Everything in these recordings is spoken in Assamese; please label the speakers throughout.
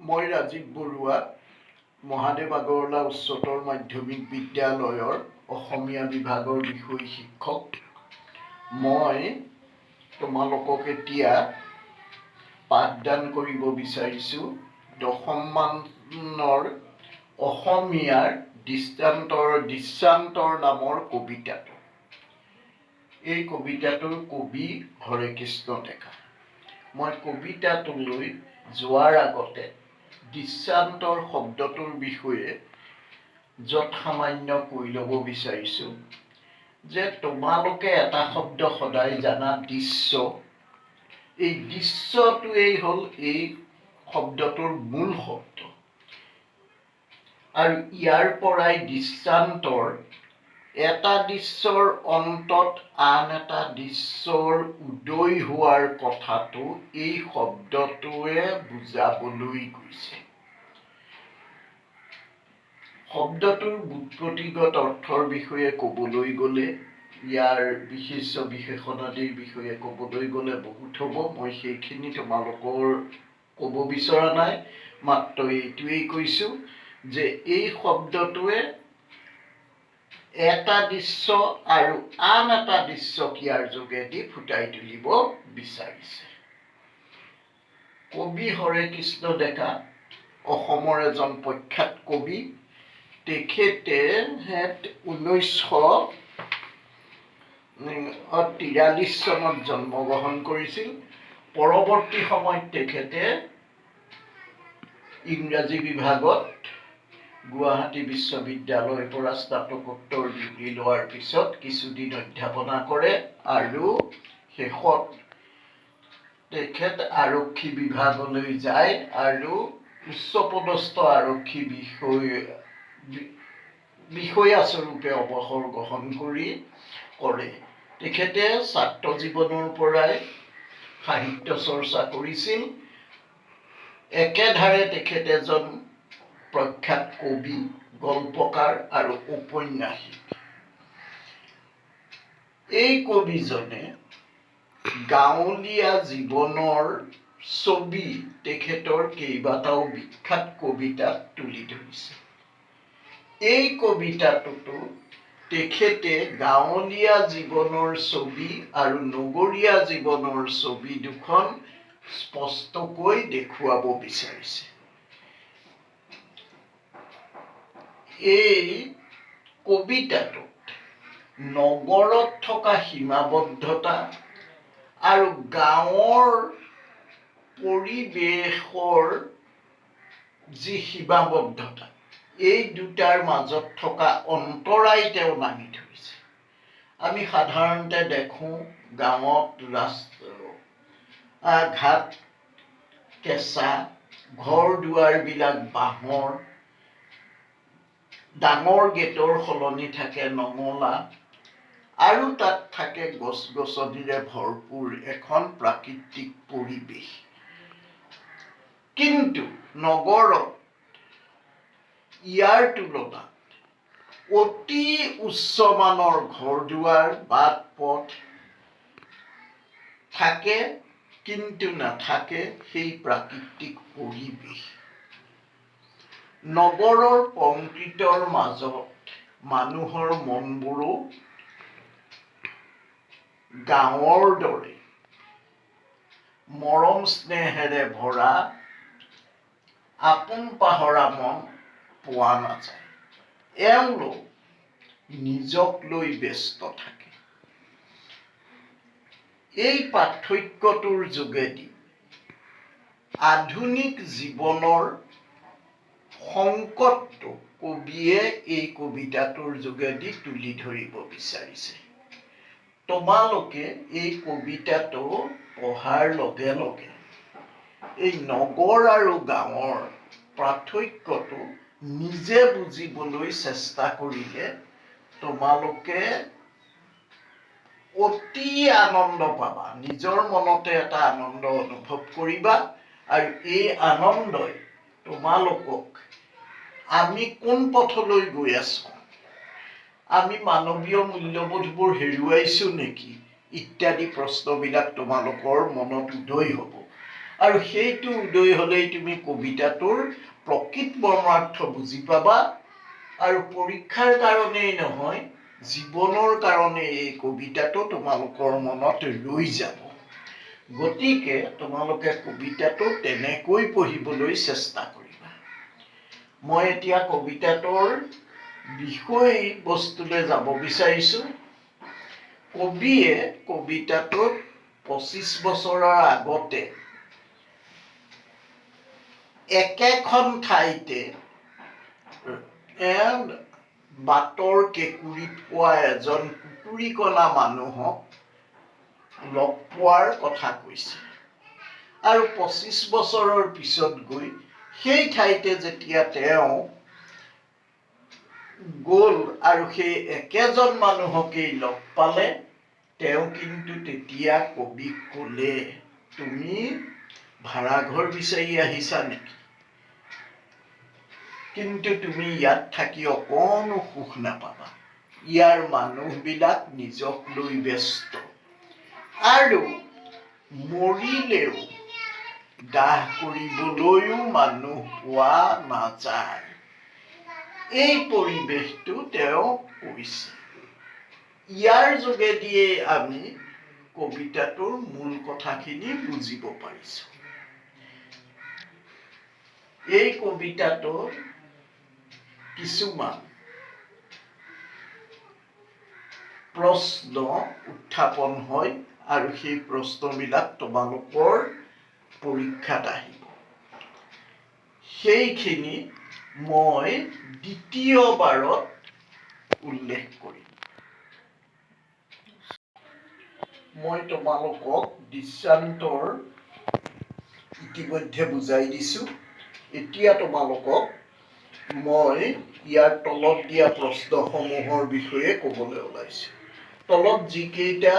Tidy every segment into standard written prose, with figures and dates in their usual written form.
Speaker 1: মই ৰাজীৱ বৰুৱা, মহাদেৱ আগৰৱালা উচ্চতৰ মাধ্যমিক বিদ্যালয়ৰ অসমীয়া বিভাগৰ বিষয় শিক্ষক। মই তোমালোকক এতিয়া পাঠদান কৰিব বিচাৰিছোঁ দশম মানৰ অসমীয়াৰ দৃষ্টান্তৰ দৃশ্যান্তৰ নামৰ কবিতাটো। এই কবিতাটোৰ কবি হৰেকৃষ্ণ ডেকা। মই কবিতাটোলৈ যোৱাৰ আগতে দৃশ্যান্তৰ শব্দটোৰ বিষয়ে যৎসামান্য কৈ ল'ব বিচাৰিছোঁ যে তোমালোকে এটা শব্দ সদায় জানা, দৃশ্য। এই দৃশ্যটোৱেই হ'ল এই শব্দটোৰ মূল শব্দ আৰু ইয়াৰ পৰাই দৃশ্যান্তৰ, এটা দৃশ্যৰ অন্তত আন এটা দৃশ্যৰ উদয় হোৱাৰ কথাটো এই শব্দটোৱে বুজাবলৈ গৈছে। শব্দটোৰ ব্যুৎপত্তিগত অৰ্থৰ বিষয়ে ক'বলৈ গ'লে, ইয়াৰ বিশেষ্য বিশেষণ আদিৰ বিষয়ে ক'বলৈ গ'লে বহুত হ'ব। মই সেইখিনি তোমালোকৰ ক'ব বিচৰা নাই। মাত্ৰ এইটোৱেই কৈছোঁ যে এই শব্দটোৱে এটা দৃশ্য আৰু আন এটা দৃশ্যক ইয়াৰ যোগেদি ফুটাই তুলিব বিচাৰিছে। কবি হৰেকৃষ্ণ ডেকা অসমৰ এজন প্ৰখ্যাত কবি। তেখেতে 1943 চনত জন্মগ্ৰহণ কৰিছিল। পৰৱৰ্তী সময়ত তেখেতে ইংৰাজী বিভাগত গুৱাহাটী বিশ্ববিদ্যালয়ৰ পৰা স্নাতকোত্তৰ ডিগ্ৰী লোৱাৰ পিছত কিছুদিন অধ্যাপনা কৰে আৰু শেষত তেখেত আৰক্ষী বিভাগলৈ যায় আৰু উচ্চপদস্থ আৰক্ষী বিষয়াস্বৰূপে অৱসৰ গ্ৰহণ কৰে। তেখেতে ছাত্ৰ জীৱনৰ পৰাই সাহিত্য চৰ্চা কৰিছিল। একেধাৰে তেখেত এজন প্ৰখ্যাত কবি, গল্পকাৰ আৰু ঔপন্যাসিক। এই কবিজনে গাঁৱলীয়া জীৱনৰ ছবি তেখেতৰ কেইবাটাও বিখ্যাত কবিতাত তুলি ধৰিছে। এই কবিতাটোতো তেখেতে গাঁৱলীয়া জীৱনৰ ছবি আৰু নগৰীয়া জীৱনৰ ছবি দুখন স্পষ্টকৈ দেখুৱাব বিচাৰিছে। এই কবিতাটোত নগৰত থকা সীমাবদ্ধতা আৰু গাঁৱৰ পৰিৱেশৰ যি সীমাবদ্ধতা, এই দুটাৰ মাজত থকা অন্তৰায় তেওঁ দাঙি ধৰিছে। আমি সাধাৰণতে দেখোঁ, গাঁৱত ৰাস্তা ঘাট কেঁচা, ঘৰ দুৱাৰবিলাক বাঁহৰ, ডাঙৰ গেটৰ সলনি থাকে নঙলা আৰু তাত থাকে গছ গছনিৰে ভৰপূৰ এখন প্ৰাকৃতিক পৰিৱেশ। কিন্তু নগৰত ইয়াৰ তুলনাত অতি উচ্চমানৰ ঘৰ দুৱাৰ, বাট পথ থাকে, কিন্তু নাথাকে সেই প্ৰাকৃতিক পৰিৱেশ। নগৰৰ কংক্ৰিটৰ মাজত মানুহৰ মনবোৰো গাঁৱৰ দৰে মৰম স্নেহেৰে ভৰা, আপোন পাহৰা মন পোৱা নাযায়। এওঁলোক নিজক লৈ ব্যস্ত থাকে। এই পাৰ্থক্যটোৰ যোগেদি আধুনিক জীৱনৰ সংকটটো কবিয়ে এই কবিতাটোৰ যোগেদি তুলি ধৰিব বিচাৰিছে। তোমালোকে এই কবিতাটো পঢ়াৰ লগে লগে এই নগৰ আৰু গাঁৱৰ পাৰ্থক্যটো নিজে বুজিবলৈ চেষ্টা কৰিলে তোমালোকে অতি আনন্দ পাবা। নিজৰ মনতে এটা আনন্দ অনুভৱ কৰিবা আৰু এই আনন্দই তোমালোকক আমি কোন পথলৈ গৈ আছো, আমি মানৱীয় মূল্যবোধবোৰ হেৰুৱাইছো নেকি, ইত্যাদি প্ৰশ্নবিলাক তোমালোকৰ মনত উদয় হ'ব। আৰু সেইটো উদয় হ'লেই তুমি কবিতাটোৰ প্ৰকৃত মৰ্মাৰ্থ বুজি পাবা। আৰু পৰীক্ষাৰ কাৰণেই নহয়, জীৱনৰ কাৰণে এই কবিতাটো তোমালোকৰ মনত ৰৈ যাব। গতিকে তোমালোকে কবিতাটো তেনেকৈ পঢ়িবলৈ চেষ্টা কৰিবা। মই এতিয়া কবিতাটোৰ বিষয়বস্তুলৈ যাব বিচাৰিছোঁ। কবিয়ে কবিতাটোত 25 বছৰৰ আগতে একেখন ঠাইতে বাটৰ কেঁকুৰিত পোৱা এজন কুকুৰীকণা মানুহক লগ পোৱাৰ কথা কৈছে। আৰু 25 বছৰৰ পিছত গৈ সেই ঠাইতে যেতিয়া তেওঁ গ'ল আৰু সেই একেজন মানুহকেই লগ পালে, তেওঁ কিন্তু তেতিয়া কবিক ক'লে, তুমি ভাড়াঘৰ বিচাৰি আহিছা নেকি? কিন্তু তুমি ইয়াত থাকি অকণো সুখ নাপাবা। ইয়াৰ মানুহবিলাক নিজক লৈ ব্যস্ত আৰু মৰিলেও দাহ কৰিবলৈও মানুহ পোৱা নাযায়। এই পৰিৱেশটো তেওঁ কৈছে। ইয়াৰ যোগেদিয়েই আমি কবিতাটোৰ মূল কথাখিনি বুজিব পাৰিছোঁ। এই কবিতাটোৰ কিছুমান প্ৰশ্ন উত্থাপন হয় আৰু সেই প্ৰশ্নবিলাক তোমালোকৰ পৰীক্ষাত আহিব। সেইখিনি মই দ্বিতীয়বাৰত উল্লেখ কৰিম। মই তোমালোকক দৃশ্যান্তৰ ইতিমধ্যে বুজাই দিছোঁ। এতিয়া তোমালোকক মই ইয়াৰ তলত দিয়া প্ৰশ্নসমূহৰ বিষয়ে ক'বলৈ ওলাইছোঁ। তলত যিকেইটা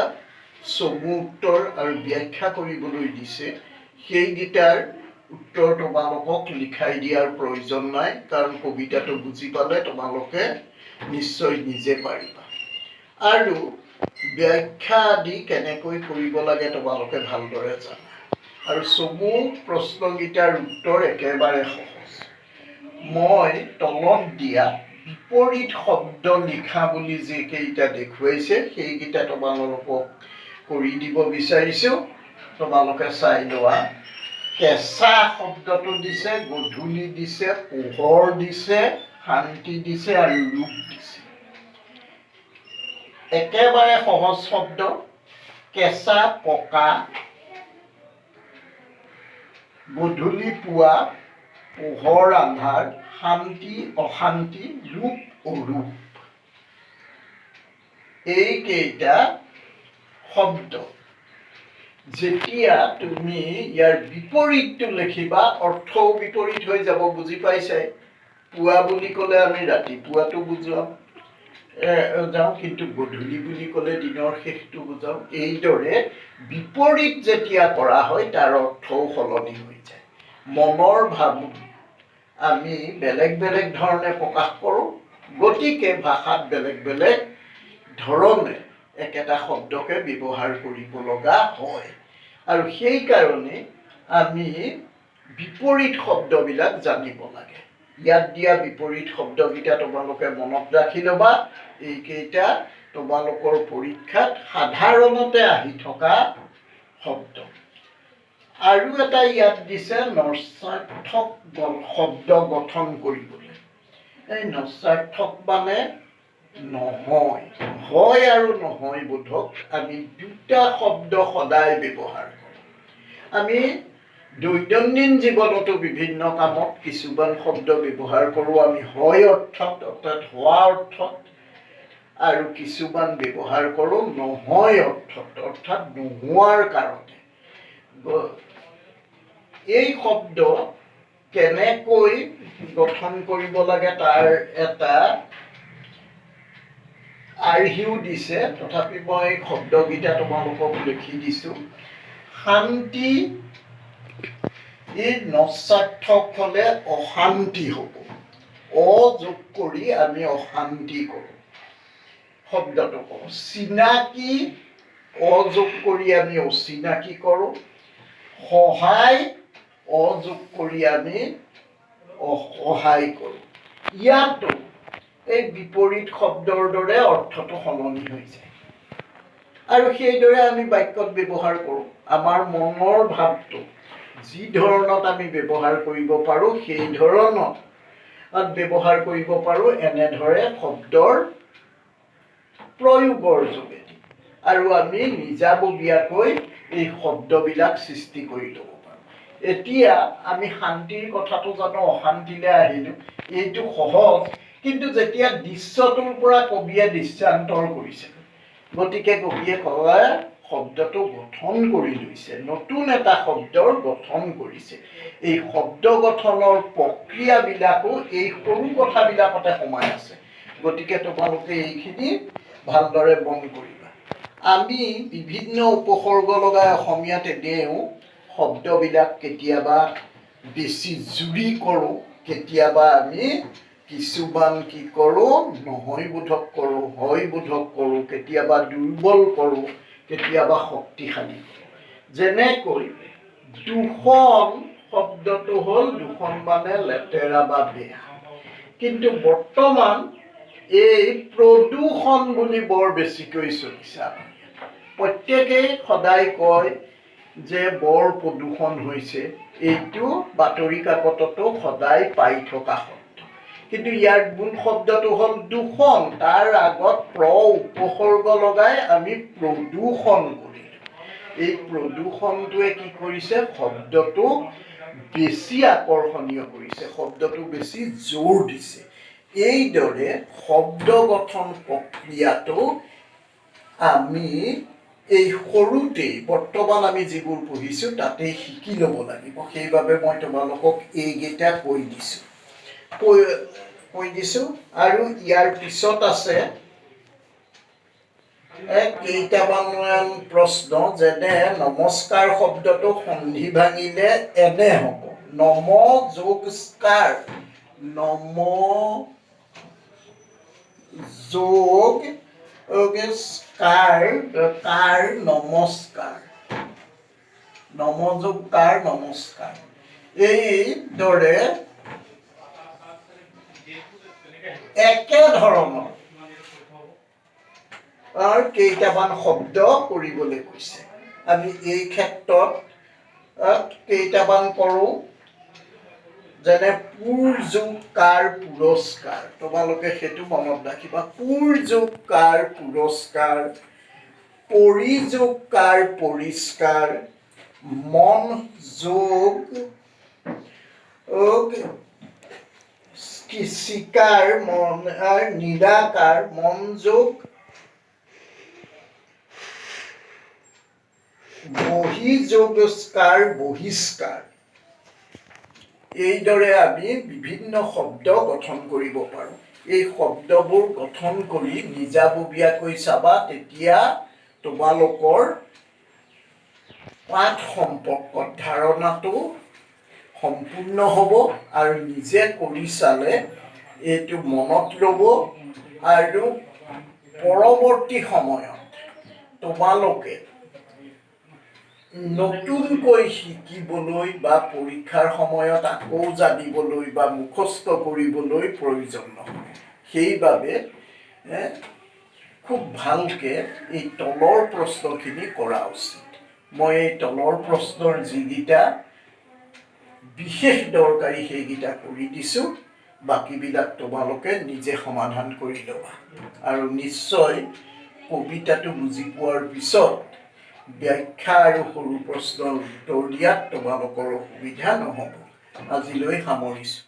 Speaker 1: চমু উত্তৰ আৰু ব্যাখ্যা কৰিবলৈ দিছে, সেইকেইটাৰ উত্তৰ তোমালোকক লিখাই দিয়াৰ প্ৰয়োজন নাই, কাৰণ কবিতাটো বুজি পালে তোমালোকে নিশ্চয় নিজে পাৰিবা। আৰু ব্যাখ্যা আদি কেনেকৈ কৰিব লাগে তোমালোকে ভালদৰে জানা। আৰু চমু প্ৰশ্নকেইটাৰ উত্তৰ একেবাৰে সহজ। মই তলত দিয়া বিপৰীত শব্দ লিখা বুলি যিকেইটা দেখুৱাইছে, সেইকেইটা তোমালোকক কৰি দিব বিচাৰিছোঁ। তোমালোকে চাই লোৱা। কেঁচা শব্দটো দিছে, গধূলি দিছে, পোহৰ দিছে, শান্তি দিছে আৰু ৰূপ দিছে। একেবাৰে সহজ শব্দ। কেঁচা, পকা, গধূলি, পুৱা, পোহৰ, আন্ধাৰ, শান্তি, অশান্তি, ৰূপ, অৰূপ, এইকেইটা শব্দ যেতিয়া তুমি ইয়াৰ বিপৰীতটো লিখিবা, অৰ্থও বিপৰীত হৈ যাব। বুজি পাইছাই? পুৱা বুলি ক'লে আমি ৰাতিপুৱাটো বুজাওঁ যাওঁ, কিন্তু গধূলি বুলি ক'লে দিনৰ শেষটো বুজাওঁ। এইদৰে বিপৰীত যেতিয়া কৰা হয়, তাৰ অৰ্থও সলনি হৈ যায়। মনৰ ভাৱ আমি বেলেগ বেলেগ ধৰণে প্ৰকাশ কৰোঁ, গতিকে ভাষাত বেলেগ বেলেগ ধৰণে একেটা শব্দকে ব্যৱহাৰ কৰিব লগা হয়। আৰু সেইকাৰণে আমি বিপৰীত শব্দবিলাক জানিব লাগে। ইয়াত দিয়া বিপৰীত শব্দকেইটা তোমালোকে মনত ৰাখি ল'বা। এইকেইটা তোমালোকৰ পৰীক্ষাত সাধাৰণতে আহি থকা শব্দ। আৰু এটা ইয়াত দিছে নস্যাৰ্থক শব্দ গঠন কৰিবলৈ। এই নস্যাৰ্থক মানে নহয়, হয় আৰু নহয় বোধক আমি দুটা শব্দ সদায় ব্যৱহাৰ কৰোঁ। আমি দৈনন্দিন জীৱনতো বিভিন্ন কামত কিছুমান শব্দ ব্যৱহাৰ কৰোঁ আমি হয় অৰ্থত, অৰ্থাৎ হোৱা অৰ্থত, আৰু কিছুমান ব্যৱহাৰ কৰোঁ নহয় অৰ্থত, অৰ্থাৎ নোহোৱাৰ কাৰণে। এই শব্দ কেনেকৈ গঠন কৰিব লাগে তাৰ এটা আৰ্হিও দিছে, তথাপি মই শব্দকেইটা তোমালোকক লিখি দিছোঁ। শান্তি এই নস্যাৰ্থক হ'লে অশান্তি হ'ব, অ যোগ কৰি আমি অশান্তি কৰোঁ শব্দটো কওঁ। চিনাকি অ যোগ কৰি আমি অচিনাকি কৰোঁ। সহায় অযোগ কৰি আমি অসহায় কৰোঁ। ইয়াতো এই বিপৰীত শব্দৰ দৰে অৰ্থটো সলনি হৈ যায় আৰু সেইদৰে আমি বাক্যত ব্যৱহাৰ কৰোঁ। আমাৰ মনৰ ভাৱটো যি ধৰণত আমি ব্যৱহাৰ কৰিব পাৰোঁ সেই ধৰণত ব্যৱহাৰ কৰিব পাৰোঁ, এনেদৰে শব্দৰ প্ৰয়োগৰ যোগেদি আৰু আমি নিজাববীয়াকৈ এই শব্দবিলাক সৃষ্টি কৰি ল'ব পাৰোঁ। এতিয়া আমি শান্তিৰ কথাটো জানো, অশান্তিলৈ আহিলোঁ, এইটো সহজ। কিন্তু যেতিয়া দৃশ্যটোৰ পৰা কবিয়ে দৃশ্যান্তৰ কৰিছে, গতিকে কবিয়ে কয় শব্দটো গঠন কৰি লৈছে, নতুন এটা শব্দৰ গঠন কৰিছে। এই শব্দ গঠনৰ প্ৰক্ৰিয়াবিলাকো এই সৰু কথাবিলাকতে সোমাই আছে। গতিকে তোমালোকে এইখিনি ভালদৰে মন কৰিবা। আমি বিভিন্ন উপসৰ্গ লগাই অসমীয়াত এনেও শব্দবিলাক কেতিয়াবা বেছি জুৰি কৰোঁ, কেতিয়াবা আমি কিছুমান কি কৰোঁ, নহয় বোধক কৰোঁ, হয় বোধক কৰোঁ, কেতিয়াবা দুৰ্বল কৰোঁ, কেতিয়াবা শক্তিশালী কৰোঁ। যেনেকৈ দূষণ শব্দটো হ'ল, দূষণ মানে লেতেৰা বা বেয়া, কিন্তু বৰ্তমান এই প্ৰদূষণ বুলি বৰ বেছিকৈ চলিছে। প্ৰত্যেকেই সদায় কয় যে বৰ প্ৰদূষণ হৈছে, এইটো বাতৰি কাকততো সদায় পাই থকা শব্দ, কিন্তু ইয়াৰ মূল শব্দটো হ'ল দূষণ। তাৰ আগত প্ৰ উপসৰ্গ লগাই আমি প্ৰদূষণ কৰিলোঁ। এই প্ৰদূষণটোৱে কি কৰিছে, শব্দটো বেছি আকৰ্ষণীয় কৰিছে, শব্দটো বেছি জোৰ দিছে। এইদৰে শব্দ গঠন প্ৰক্ৰিয়াটো আমি এই সৰুতেই, বৰ্তমান আমি যিবোৰ পঢ়িছোঁ তাতেই শিকি ল'ব লাগিব। সেইবাবে মই তোমালোকক এইকেইটা কৈ দিছোঁ, কৈ দিছোঁ। আৰু ইয়াৰ পিছত আছে কেইটামান প্ৰশ্ন, যেনে নমস্কাৰ শব্দটো সন্ধি ভাঙিলে এনে হ'ব, নম যোগ স্কাৰ, নম যোগ স্কাৰ কাৰ নমস্কাৰ, নম যোগ কাৰ নমস্কাৰ। এইদৰে একে ধৰণৰ কেইটামান শব্দ কৰিবলৈ কৈছে। আমি এই ক্ষেত্ৰত কেইটামান কৰোঁ, যেনে পুৰ যোগ কাৰ পুৰস্কাৰ, তোমালোকে সেইটো মনত ৰাখিবা। পুৰ যোগ কাৰ পুৰস্কাৰ, পৰি যোগ কাৰ পৰিষ্কাৰ, মন যোগ চিকাৰ মন নিৰাকাৰ, মন যোগ বহিযোগস্কাৰ বহিষ্কাৰ। এইদৰে আমি বিভিন্ন শব্দ গঠন কৰিব পাৰোঁ। এই শব্দবোৰ গঠন কৰি নিজাববীয়াকৈ চাবা, তেতিয়া তোমালোকৰ পাঠ সম্পৰ্কত ধাৰণাটো সম্পূৰ্ণ হ'ব আৰু নিজে কৰি চালে এইটো মনত ৰ'ব আৰু পৰৱৰ্তী সময়ত তোমালোকে নতুনকৈ শিকিবলৈ বা পৰীক্ষাৰ সময়ত আকৌ জানিবলৈ বা মুখস্থ কৰিবলৈ প্ৰয়োজন নহয়। সেইবাবে খুব ভালকৈ এই তলৰ প্ৰশ্নখিনি কৰা উচিত। মই এই তলৰ প্ৰশ্নৰ যিকেইটা বিশেষ দৰকাৰী সেইকেইটা কৰি দিছোঁ, বাকীবিলাক তোমালোকে নিজে সমাধান কৰি ল'বা। আৰু নিশ্চয় কবিতাটো বুজি পোৱাৰ পিছত ব্যাখ্যা আৰু সৰু প্ৰশ্নৰ উত্তৰ দিয়াত তোমালোকৰ অসুবিধা নহ'ব। আজিলৈ সামৰিছোঁ।